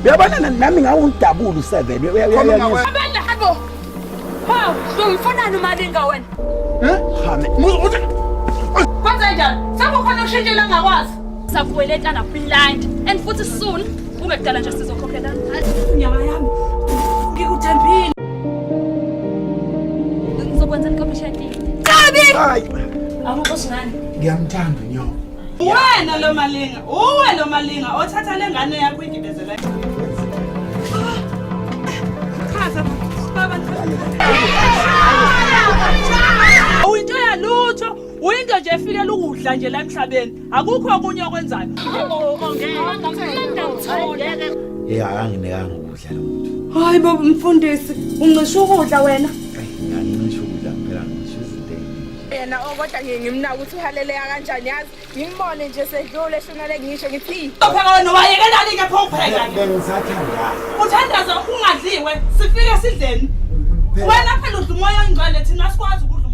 Uyabona nami ngawudabula u7. Abelle habo. Hawu, ungifunani umalinga wena? Eh? Hame. Muzi Kwenze njani? Sekukhona ukushintshela angakwazi. Sakweletana blind and futhi soon kungekudala nje sizokhokhelana. Nyama yami. Ngikuthembile. Ngizokwenza ikhomishini. Kabi! Hayi. Awukho singani. Ngiyamthanda unyoko. Wena lo malinga, uwe lo malinga othatha le ngane yakho igibezela. Chaza baba. Uyinto yalutho, uyinto nje efikela ukudla nje la emhlabeni. Akukho okunye okwenzayo. Hey, akanginikanga ukudla lo muntu. Hayi baba mfundisi, uncisha ukudla wena. Ngangincisha ukudla phela ngisho izinto eziningi. Yena okodwa ngiye ngimnaka ukuthi uhaleleka kanjani yazi ngimbone nje sedlule eshonale ngisho ngithi Upheka wena wayekelani ke pho upheka. Bengisathandaza. Uthandaza ungadliwe, sifike sidleni. Wena phela udla umoya oyingcwele thina sikwazi ukudla.